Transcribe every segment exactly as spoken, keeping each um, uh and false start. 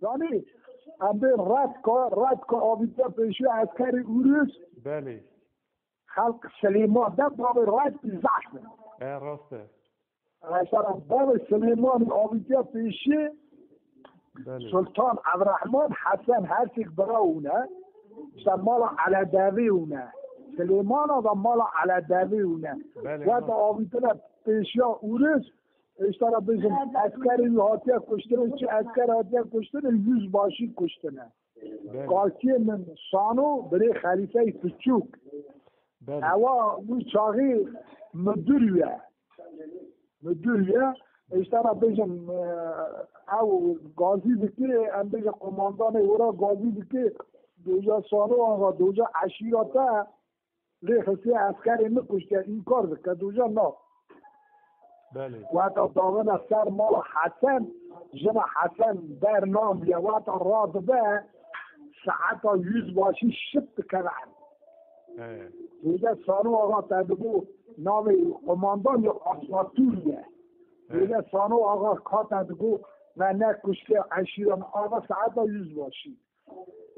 Yanî em bê redka, redka avîtiya pêşiya eskerê Ûris, Belê. xelq Silêman de bavê redkî zehf in. E, rast e. Mesela bavê Silêmanî avîtiya pêşî Belê. Sultan Evrehman Hesen her sêk bira hûn e. İşte mala Eledevî hûn e. Silêmana da mala Eledevî hûn e. Belê, Weta ha. Avîtina pêşiya Ûris, işte ra bêjin eskerê wî hatiye kuştin, çi esker hatiye kuştin, yüzbaşî kuştine. Belê. Kalkê min Sano birê Xelîfey Piçûk. Belê. Ewa wî çaxî müdür ye. Müdür ye. İşte ra bêjin, e, ew gazî dike, em bêjin komandanê wira gazî dike, doja Sano axa, doja eşîra te, lê xisiye eskerê min kuştiye, înkar dike, doja na. Belê. Weta davêne ser mala Hesen, jina Hesen bernamiye, weta radibe, saeta yüzbaşî şip dikeve. He. Doja Sano axa te digo navê komandan ya Asatûr ye. He. Doja Sano axa ka te digo me ne kuştiye eşîra min, ava saeta yüzbaşî.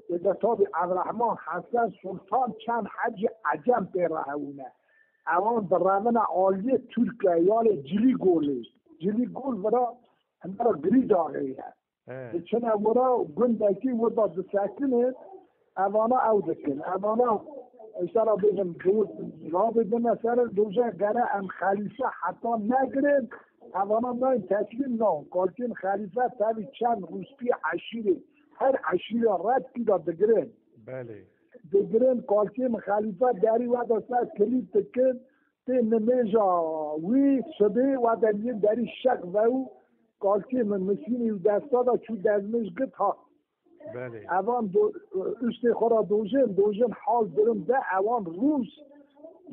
Êde tabî Evrehman Hesen Sultan çend hecî Ecem pê re hewne. Ewan direvine aliyê Tirkiye, yalê Cilîgolê. Cilîgol vira hindera Girîdaxê ye. He. Diçine wira gundekî wira disekine, evana ew dikin. Evana, işte ra bêjin, do-, rabê bine ser doje gere em xelîfe heta negirin, evana nayên teslîm nan. Kalkên xelîfe tevî çend rûspî eşîrê, her eşîra redkî de digirin. Belê. Digirin, kalkên xelîfe derî weda ser kilît dikin, tê nimêja wî sibê weda yên derî şek vew, kalkê min misînî û desta da çû dezmêj git hat. Belê. Evan do-, üstê xwe ra dojên, dojên hal durum de ewan rûs,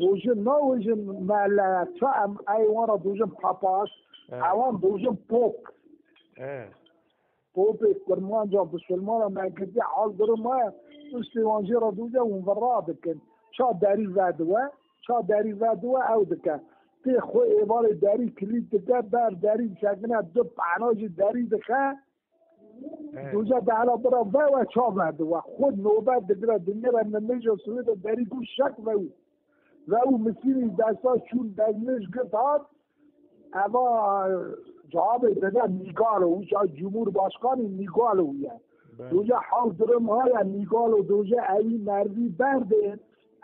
dojên nawêjin mele, ça em ey wan ra dojên papas, He. Ewan dojên pop. He. Popê kurmanca bisilmana me girtî hal durum e, üstê wan jê ra doje hûn ve radikin. Ça derî vediwe, ça derî vediwe ew dike. Tê xwe êvarê derî kilît dike, ber derî sekine du pehna jî derî dixe. He. Doja dehra bira ve we ça vediwe. Xwe nobet digire, dingere nimêja Swêde derî ku şek ve û. Ve û misînî desta çûn dezmêj girt hat. Eva cevabê dide Nîgalo, wisa Cumhurbaşkanî Nîgalo ye. Belê. Doja hal durum haya Nîgalo, doja ewî mervî berdên,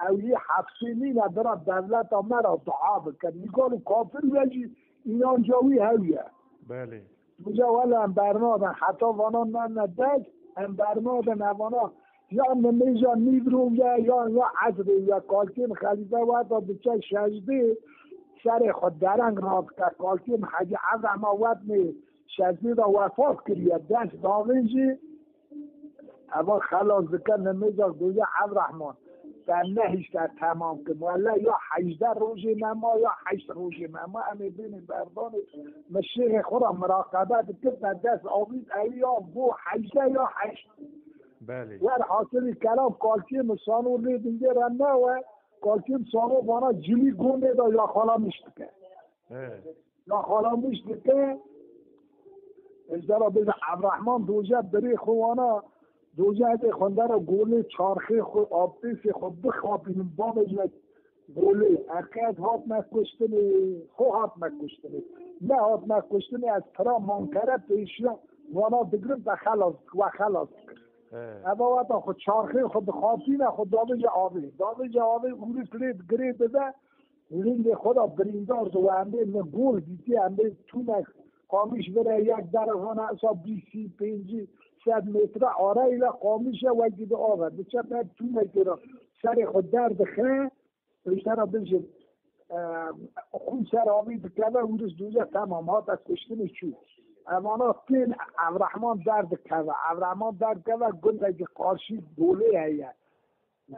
ewî hefsê nîne bira devleta me ra dua bike. Nîgalo kafir ve jî înanca wî hew ye. Belê. Doja wele em bernadin, heta vana nane dest, em bernadin evana. Ya nimêja nîvro ye, ya, ya esrê ye. Kalkên xelîfe weta diçe şejdê, serê xwe dereng radike. Kalkên Hecî Evrehman wetnê şezdê de wefat kiriye. Dest davên jî, eva xelas dike nimêja goye Evrehman. Te nehişte temam kim. Wele ya hejdeh rojê me ma, ya heşt rojê me ma. Em ê bênê berdanê. Me şêxê xwe ra miraqebe dikin, me dest avît, ew ya bo hejdeh ya heşt. Belê. Wer hasilî kelam kalkê min Sano lê dingê re newe, kalkê min Sano vana cilî gondê de yaxalamiş dike. He. Yaxalamiş dike, ez dera bêje Evrehman doje birê xwe wana, doje ez ê xwendera golê çarxê xwe, abdêsê xwe bixapînim, bavêje golê, eqe ez hatme kuştinê, xwe hatme kuştinê. Ne hatme kuştinê, ez pira mankere pêşiya wana digirim, te xelas, we xelas dikim. He. Eva weta xwe çarxê xwe dixapîne, xwe davêje avê. Davêje avê, ûris lê girê dide, lingê xwe da birîndar di we, em bê min gol dîtiye, em bê tûnek qamîş vire, yek dere vana esa bîst, sî, pêncî, sed metre arayî ve qamîş e, wekî di av e. Diçe ber tûnekê ra serê xwe derdixe, Pêştera bijî, e, xûn ser avî dikeve, ûris dûze temam, hate kuştinê çû. Evana tên Evrehman derdikeve. Evrehman derdikeve, gundekî qarşî golê heye.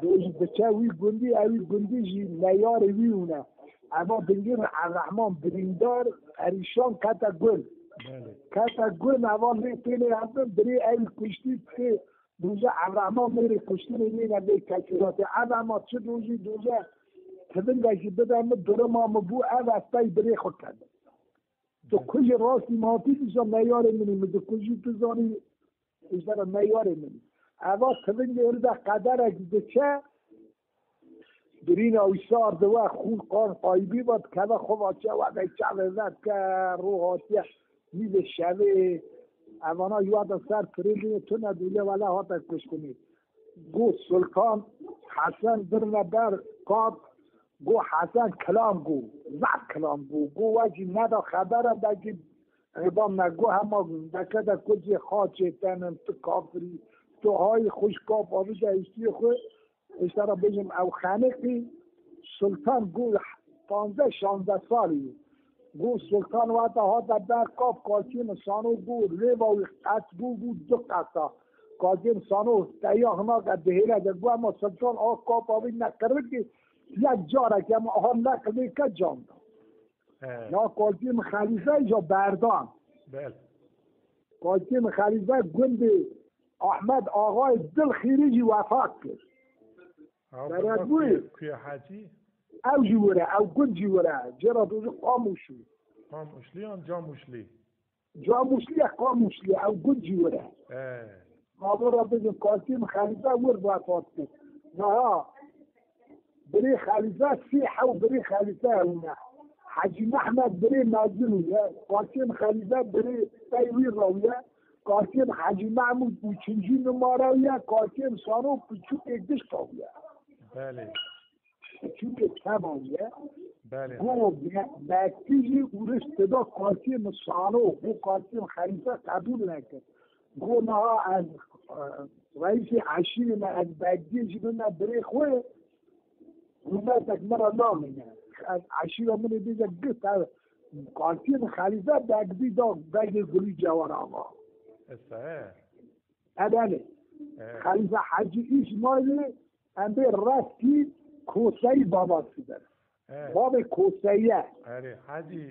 Dojî diçe wî gundî, ewî gundî jî neyarê wî hûne. Eva dingê min Evrehman birîndar, perîşan kete gund. Belê. Kete gund, eva lê tênê hevdin, birê ewî kuştî tê. Doja Evrehman mêrê kuştinê nîne vê kesûratê. Evrehman çi dojî doja tivingekî bide min, duruma min bû, ev ez pey birê xwe kedim. Tu kujê rastî matî dîsa neyarê min î, min dikujî, tu zanî Îşte re meyarê min. Eva tilingê wî de qederek diçe, birîna wî sar diwe, xûn qan qayibî ve, dikeve xwe ve çe, we de çavê vedike, rû hatiye, nîvê şevê, evana ji we de ser pirindî, tune dûle wele hate kuştinî. Got Sultan Hesen birine ber qap, got Hesen kilam got, zaf kilam got, got we jî neda xebere, belkî Êva me got hema deke de ku jê xaçê tenin, tu kafirî, tu hayî xwe ji kap avî de hiştiyê xwe, îşte re bêjim ew xeniqî, Sultan got panzdeh şazdeh salî ye. Got Sultan weta hate ber kap, Kalkîn Sano got rêva wî qet bû, bû du qeta. Kalkîn Sano teya hinake dihêle de got, ema Sultan a kap avî neqirikî, yek carek ema aha neqilê ke can da. He. Ya Kalkîn Xelîfe îja berdan. Bel. Kalkîn Xelîfe gundê Ahmed Axayê Dilxîrî jî wefat kir. Ha, Beredbûyê. Kuya Hecî? Ew jî were, ew gund jî were. Cêra dozî Qamûşû. Qamûşlî yan Camûşlî? Camûşlî ya Qamûşlî, ew gund jî were. He. Mabora bêjin Kalkîn Xelîfe wir vefat kir. Niha Birê Xelîfe sî hew birê Xelîfe hewne. Hecî Mehmed birê mezin ye. Kalkên Xelîfe birê pey wî rewiye. Kalkên Hecî Mehmûd ûçincî numara ye. Kalkên Sano piçûkê gişta ye. Belê. Piçûkê teva ye. Belê. Go be-, Bektî jî ûriş dida Kalkên Sano. Go Kalkên Xelîfe qebûl nekir. Go niha ez, e, reîsê eşîrê me, ez Bektî jî bime birê xwe. Hurmetek min re namîne. Eşîra min ê bêje girt ev Kalkên Xelîfe Begdî da Begê Gulî Cewar Axa. Esa he. E, belê. He. Xelîfe Hecî Îsmaîlê em bê reskî Koseyî babasî der. He. Babê Koseye. Erê, Hecî.